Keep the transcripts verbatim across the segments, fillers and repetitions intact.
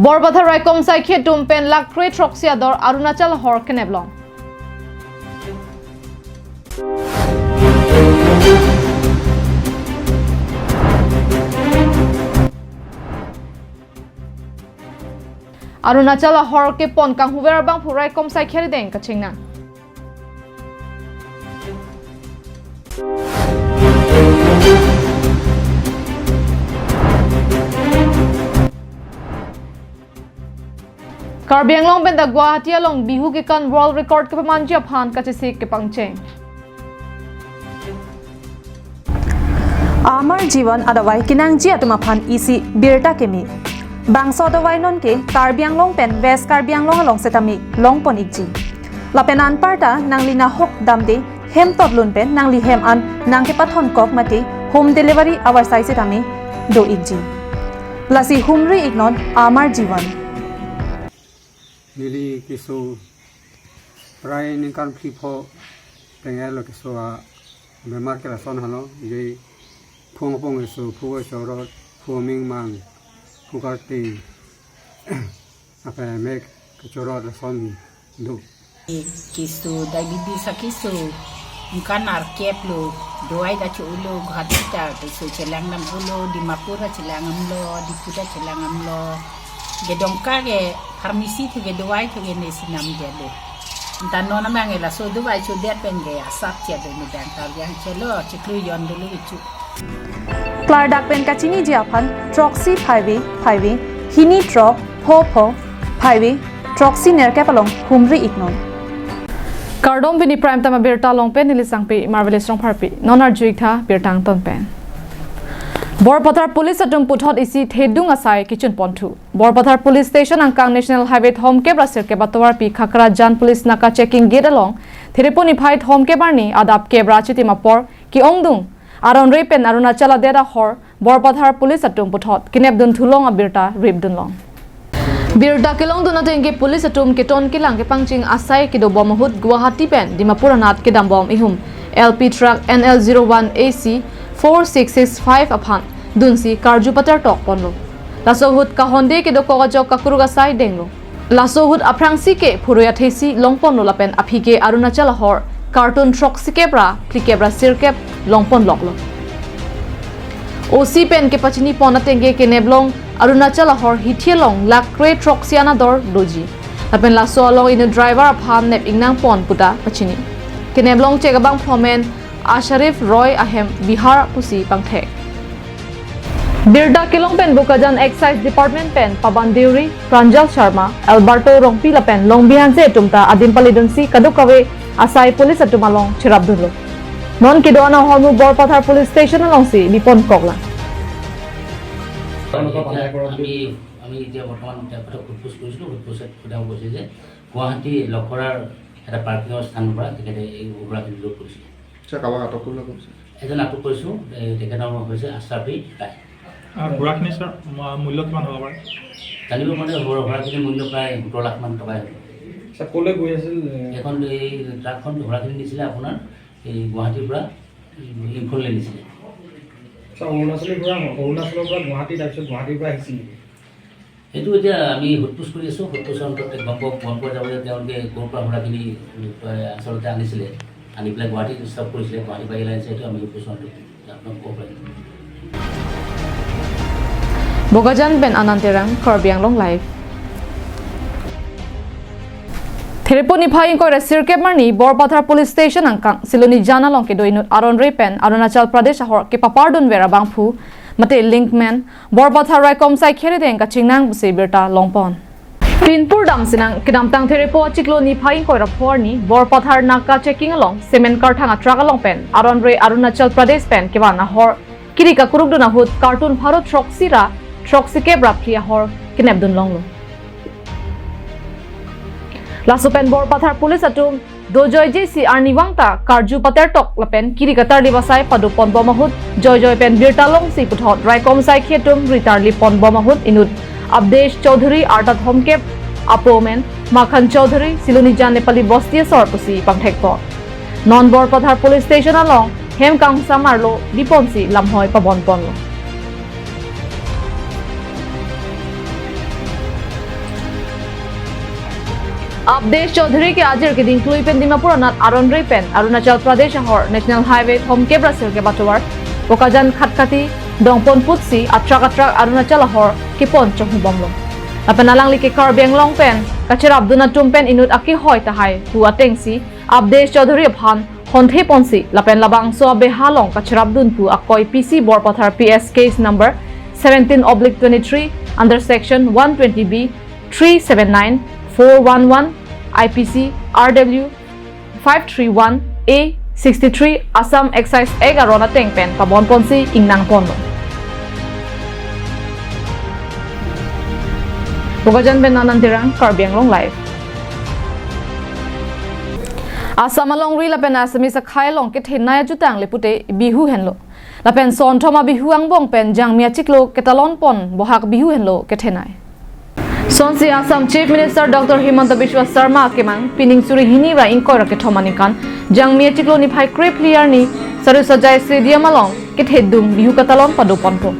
Borpathar raikom saikhi atum pen lakh kre throksi ador Arunachal ahor kenep long. Arunachal ahor kepon kanghuver abangphu raikom saikhi arideng kachingnang. Karbi Anglong pen ta Guwahati along Bihu kekan world record kepamanji aphan kachesik kepangcheng. Amar Jivan adavai kenangji atum aphan isi birta keme. Bangso adavai nonke Karbi Anglong pen West Karbi Anglong along setame longpon ikji. Lapen anparta nangli nahok damde hem totlun pen nangli hem an nangkepathon kok mate home delivery avarsai setame do ikji. Lasi humri iknon Amar Jivan. Neli keso prai ningkan phli pho tenglo keso abemar ke lason halo, je phung apong keso, phu chorot, phu mingmang, phu karting, apa mek kechorot lason do. Keso diabetes akeso, ningkan arkep lo, dawai ta cho-olo, Guwahati ta keso chelang damlo, Dimapur ta chelang damlo, Diphu ta chelang damlo. Kedongka ke pharmacy thu ke dawai thu ke nesi namdetlo. Anta non amang ke laso dawai chodet pen ke asap che do, mudang ta yang chelo, chiklu yon dulu kecho. Klardak pen kachiniji aphan throksi phaive phaive, hini throk, pho pho, phaive, throksi nerkep along humri iknon. Kardom, pini Prime Time abirta along pen neli Sangpi Marvelous Rongpharpi. Non arju iktha birta angton pen. Borpathar Police atum puthot isi thedung asai kechun ponthu. Borpathar Police Station angkang National Highway thomkep ra sirkep atovarpi Khakrajan Police Naka checking gate along Therepon niphai thomkep arni adap kep ra chitim apor ke-ongdung Aron Re pen Arunachal adet ahor Borpathar Police atum puthot kenepdun thulong abirta ripdun long. Birta kelongdun ateng ke police atum keton kelang kepangcheng asai kedobom ahut Guwahati pen Dimapur anat kedambom ihum L P truck N L zero one A C four six six five aphan dunsi karju patertok ponlo. Laso ahut kahonde kedokok ajok kakruk asai denglo. Laso ahut aphrangsi ke phurui athesi longponlo lapen aphi ke Arunachal ahor carton throksikep ra phlikep ra sirkep longpon loklo. O C pen kepachini pon ateng ke kenep long Arunachal ahor hithi along lakh kre throksi an ador doji. Lapen laso along inut driver aphan nep ingnang pon puta pachini. Kenep long chek abangphu amen Asharif Roy ahem Bihar pusi pangthek. Birta kelong pen Bokajan Excise Department pen Paban Deuri, Pranjal Sharma, Alberto Rongpi lapen Longbi Hanse atum ta adim palidunsi kadokave asai police atum along cherapdunlo. Non kedo-an ahormu Borpathar Police Station alongsi bipon koklang. আমি এতিয়া, আমি এতিয়া বৰ্তমান এতিয়া কথা সোধ-পোছ কৰিছিলোঁ, সোধ-পোছত সোধা গৈছে যে গুৱাহাটী লখৰাৰ এটা পাৰ্কিঙৰ স্থানৰ পৰা তেখেতে এই সুৰাখিনি লোড কৰিছিলে। ছাৰ, কাৰোবাক আটক কৰিলে কৈছে? এজন আটক কৰিছোঁ, এই তেখেতৰ নাম হৈছে আছৰাফি ৰায়। আৰু সুৰাখিনি, ছাৰ, মা-, মূল্য কিমান হ'ব পাৰে? জানিব মানে সুৰা-, সুৰাখিনিৰ মূল্য প্ৰায় সোতৰ লাখ মান টকাই হ'ব। ছাৰ, ক'লৈ গৈ আছিল? এইখন, এই ট্ৰাকখন সুৰাখিনি নিছিলে আপোনাৰ এই গুৱাহাটীৰ পৰা ইম্ফললৈ নিছিলে। ছাৰ, অৰুণাচলী সুৰা, অৰুণাচলৰ পৰা গুৱাহাটী, তাৰপিছত গুৱাহাটীৰ পৰা আহিছিল নেকি? সেইটো এতিয়া আমি সোধ-পোছ কৰি আছোঁ। সোধ-পোছৰ অন্তত গম পোৱা, গম পোৱা যাব যে তেওঁলোকে ক'ৰ পৰা সুৰাখিনি, এ, আচলতে আনিছিলে, আনি পেলাই গুৱাহাটীত ষ্টপ কৰিছিলে, গুৱাহাটী পৰা এয়াৰলাইনছে, সেইটো আমি সোধ-পোছৰ অন্তত আপোনাক ক'ব পাৰিম। Bokajan pen Anand Terang, Karbi Anglong Live. Therepon niphai ingkoi ra sirkep arni Borpathar Police Station angkang Silonijan along kedo inut Aron Re pen Arunachal Pradesh ahor kepapardunver abangphu mate linkman Borpathar raikom saikhi arideng kachingnang pusi birta longpon. Pinpur damsinang kedamtang Therepo achiklo niphai ingkoi ra pho arni Borpathar Naka checking along cement karthang atruck along pen Aron Re Arunachal Pradesh pen kevan ahor kiri kakrukdun ahut carton pharo throksi ra throksikep ra phli ahor kenepdun longlo. Laso pen Borpathar Police atum dojoijesi arnivang ta karju patertok lapen kiri katarlip asai padoponbom ahut joijoi pen birta longsi puthot raikom saikhi atum ritarlip ponbom ahut inut Abdesh Chowdhury arta thomkep apo amen Makhan Chowdhury Silonijan Nepali Bosti asor pusi pangthekpo. Non Borpathar Police Station along hem kangsam arlo biponsi lamhoi pabonponlo. Abdesh Chaudhary ke ajir keding klui pen Dimapur anat aron re pen Arunachal Pradesh ahor National Highway thomkep ra sirkep atovar Bokajan Khatkhati dongpon putsi atrak atrak Arunachal ahor kepon chonghubomlo. Lapen alangli ke Karbi Anglong pen kacherapdun atum pen inut akehoi tahai pu atengsi Abdesh Chaudhary aphan honthe ponsi lapen labangso abeha along kacherapdun pu akoi P C Borpathar P S case number seventeen oblique twenty-three under section one twenty B, three seven nine, four one one, I P C R W five three one A sixty-three Assam Excise Act aron ateng pen pabon ponsi ingnang ponlo. Bokajan pen Anand Terang, Karbi Anglong Live. Assam alongri lapen Assamese akhai along kethenei ajutang le pute Bihu henlo. Lapen sonthom a-Bihu angbong pen Jangmi achiklo ketalon pon bohak Bihu henlo kethenei. Sonsi Assam Chief Minister Doctor Himanta Biswa Sarma akemang pining suri hini ra ingkoi ra kethom aningkan Jangmi achiklo niphai krephli arni Saruhsajai Stadium along kethedung Bihu katalon pado ponpo.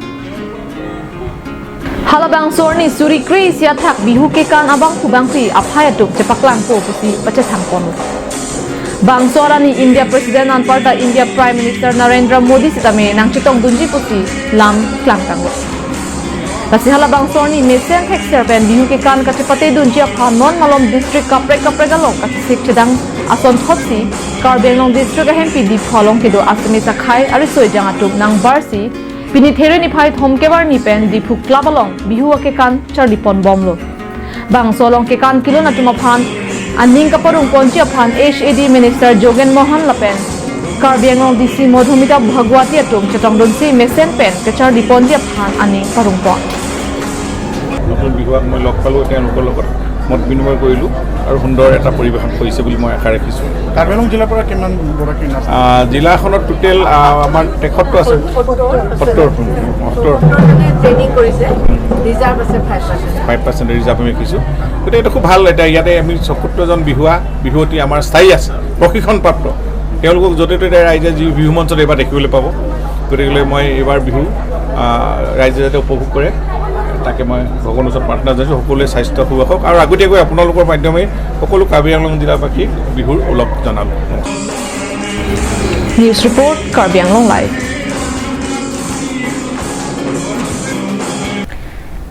Halabangso arni suri kre-isi athak Bihu kekan abangphu bangsi aphai atum chepaklangpo pusi pachethang ponlo. Bangso arni India President anparta India Prime Minister Narendra Modi sitame nangchetongdunji pusi lam klangtanglo. Lasi halabangso arni mesen thekser pen Bihu kekan kachepatedunji aphan non malom district kaprek kaprek along kachesik chedang ason thotsi Karbi Anglong district ahempi Diphu along kedo Assamese akhai ariso ejang atum nangbarsi pini There niphai thomkep arni pen Diphu Club along Bihu akekan charli ponbomlo. Bangso along kekan kelun atum aphan aning kaparong ponji aphan H A D Minister Jogen Mohan lapen Karbi Anglong D C Madhumita Bhagwati atum chetongdunsi mesen pen kacharli ponji aphan aning parong pon. নতুন বিহুৱাক মই লগ পালোঁ, তেওঁলোকৰ লগত মত বিনিময় কৰিলোঁ আৰু সুন্দৰ এটা পৰিৱেশন কৰিছে বুলি মই আশা ৰাখিছোঁ। কাৰ্বি আংলং জিলাৰ পৰা কিমান গৰাকী নাচ আহ, জিলাখনত টোটেল আহ, আমাৰ তেসত্তৰ আছে, সত্তৰ, সত্তৰ। মানে ট্ৰেইনিং কৰিছে, ৰিজাৰ্ভ আছে five percent. Five percent reserve আমি ৰাখিছোঁ। গতিকে এইটো খুব ভাল। এতিয়া ইয়াতে আমি সত্তৰজন বিহুৱা, বিহুৱতী আমাৰ স্থায়ী আছে, প্ৰশিক্ষণপ্ৰাপ্ত। তেওঁলোকক য'তে ত'তে ৰাইজে যি বিহু মঞ্চত এইবাৰ দেখিবলৈ পাব। গতিকে মই এইবাৰ বিহু আহ, ৰাইজে যাতে উপভোগ কৰে, তাকে মই ভগৱানৰ ওচৰত প্ৰাৰ্থনা জনাইছোঁ। সকলোৱে স্বাস্থ্য সুখ হওক আৰু আগতীয়াকৈ আপোনালোকৰ মাধ্যমে সকলো কাৰ্বি আংলং জিলাবাসীক বিহুৰ ওলগ জনালোঁ। News report, Karbi Anglong Live.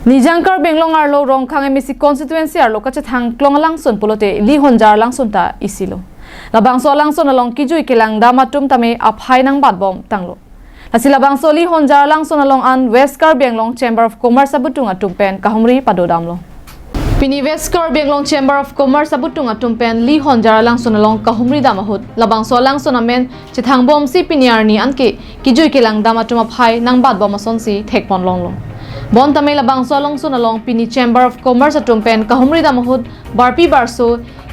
Nijang Karbi Anglong arlo Rongkhang M A C constituency arlo kachethang klong alangsun pulote Lihonjar alangsun ta isilo. Labangso alangsun along kejui kelang dam atum tame aphai nangbatbom tanglo. Lasi labangso Lihonjar alangsun along an West Karbi Anglong Chamber of Commerce abutung atum pen kahumri padodamlo. Pini West Karbi Anglong Chamber of Commerce abutung atum pen Lihonjar alangsun along kahumri dam ahut labangso alangsun amen chethangbomsi pini arni anke kejui kelang dam atum aphai nangbatbom asonsi thekpon longlo. Bonta me labangso alangsun along pini Chamber of Commerce atum pen kahumri dam ahut barpi barso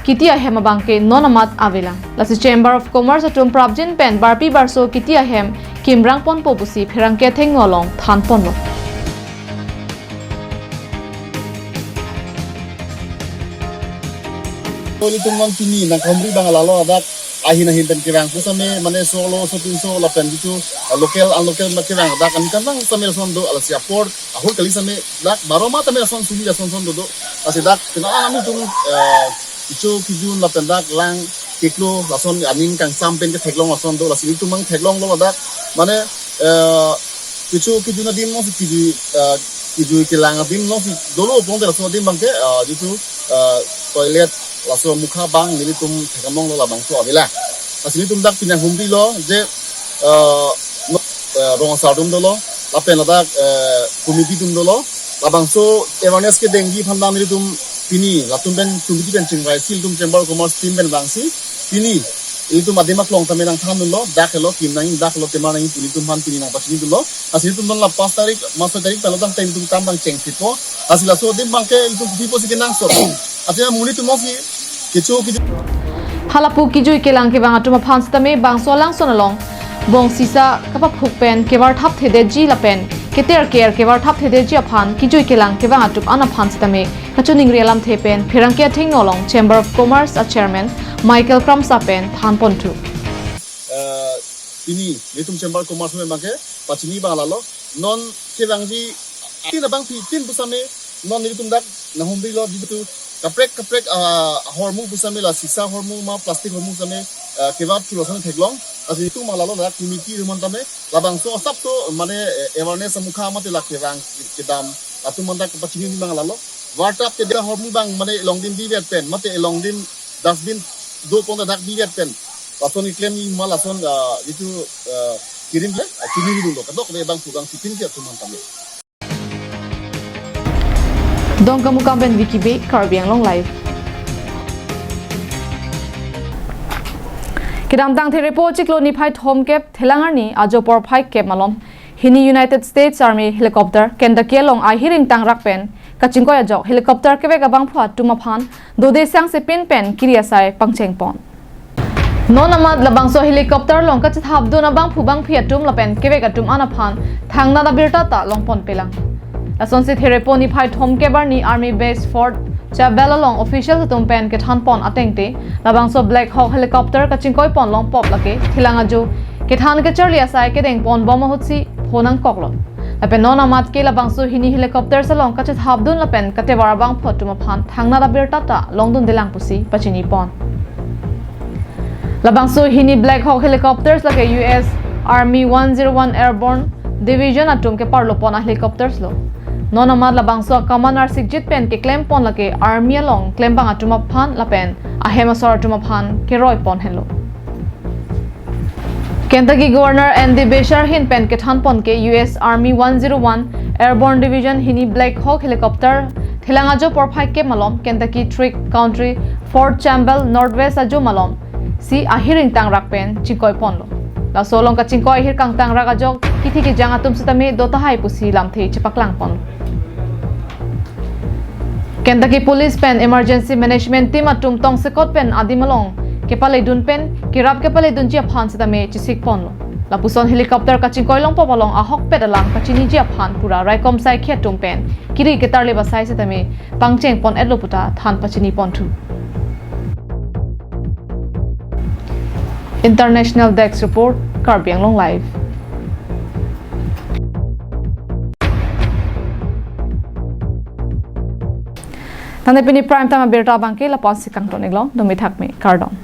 kiti ahem abangke non amat avelang. Lasi Chamber of Commerce atum prapjin pen barpi barso kiti ahem kimrang ponpo pusi pherangke athengno along than ponlo. Ilitum non pini nangkahumri abang lalo adak ahin ahin pen kevang pusitame mane solo so tinso lapen jitu local unlocal ma kevang adak aningkan abang sitame lason do, alasi apor ahut kali sitame dak baro ma tame lason sumi lason son do do. Lasi dak pina ami tum eh, icho kijun lapen dak lang kiklo lason aning kangsam pen ketheklong lason do, lasi ilitum abang theklonglo adak mane eh, kichu kijun adim alongsi kiju eh, kiju kelang adim alongsi dolo pon laso adim abangke eh, jitu eh, toilet laso mukha abang nelitum theklonglo, labangso avela. Lasi nelitum dak pini humrilo je eh, no- eh, rong asar atum dolo lapen ladak eh, committee atum dolo, labangso awareness kedengji aphan abang nelitum pini latum pen committee pen chingvaisi ilitum Chamber of Commerce team pen vangsi pini ilitum adim aklong tame nangthandunlo, dak helo kim nangji, dak helo kemar nangji pu ilitum aphan pini nangpachinidunlo. Lasi ilitum non la pas tarik, mas tarik pen ladak ilitum kam abang chengphitpo. Lasi laso adim abangke ilitum kopi pusi kenangsot. Lasi amonit atum alongsi kecho kecho Halapu kejui kelang kevang atum aphan sitame bangso alangsun along bongsisa kapaphuk pen kevarthap thedetji lapen keter ker kevarthap thedetji aphan kejui kelang kevang atum an aphan sitame kachiningri alamthe pen pherangke athengno along Chamber of Commerce a Chairman Michael Kramsa pen than ponthu. Eh, pini nelitum Chamber of Commerce pen abangke pachini abang lalo, non kevangji tin abang pi tin pusitame non nelitum dak nanghumrilo jitu Kaprek kaprek, ah, ahormu pusitame la sisa ahormu ma plastic ahormu sitame, ah, kevat chulo sitame theklong. Lasi itum alalo la committee atum an tame labangso asap to mane, eh, awareness amukha mate la kevang kedam atum an ta kapachini mang lalo. Vartap te dia ahormu abang mane elongdim bivet pen mate elongdim dustbin do pon dak bivet pen lason iklem ma lason, ah, itu, ah, kirim le, ah, chini dulu kadokave abangphu abang sipin ke atum an tame. Dongkamukam pen Vicky Bey, Karbi Anglong Live. Kedamtang Therepo chiklo niphai thomkep Thelang arni ajo porphai kep malom hini United States Army helicopter Kentucky along ahir ingtangrak pen kachingkoi ajok helicopter kevek abangphu atum aphan dode sangse pin pen kiri asai pangcheng pon. Non amat labangso helicopter along kachethapdun abangphu bangphi atum lapen kevek atum an aphan thangnat abirta ta longpon pelang. Lasonsi Therepo niphai thomkep arni Army Base Fort Campbell along official atum pen kethan pon atengte labangso Black Hawk helicopter kachingkoi pon longpop lake Thelang ajo kethan kacharli asai kedeng pon bom ahutsi pho nangkoklo. Lapen non amat ke labangso hini helicopters along kachethapdun lapen katevar abangphu atum aphan thangnat abirta ta longdundelang pusi pachini pon. Labangso hini Black Hawk helicopters lake U S Army one zero one Airborne Division atum keparlo pon a helicopters lo. Non amat labangso a command arsikjit pen keklem pon lake army along klembang atum aphan lapen ahem asor atum aphan keroi pon henlo. Kentucky Governor Andy Beshear ahin pen kethan pon ke U S Army one zero one Airborne Division hini Black Hawk helicopter Thelang ajo porphai kep malom Kentucky Trick Country Fort Campbell Northwest ajo malom si ahir ingtangrak pen chingkoi ponlo. Laso along kachingkoi ahir kangtangrak ajok kithi kejang atum sitame do tahai pusi lamthe chepaklang ponlo. Kentucky Police pen Emergency Management Team atum tongsekot pen adim along kepaledun pen kerap kepaledunji aphan sitame chesik ponlo. Lapuson helicopter kachingkoi longpop along ahokpet alam kachiniji aphan pura raikom saikhi atum pen kiri ketarlip asai sitame pangcheng pon etlo puta than pachini ponthu. International Desk Report, Karbi Anglong Live. Tangte pini prime time abirta abangke lapu-an si kangton iklo, dumi thakmi, kardom.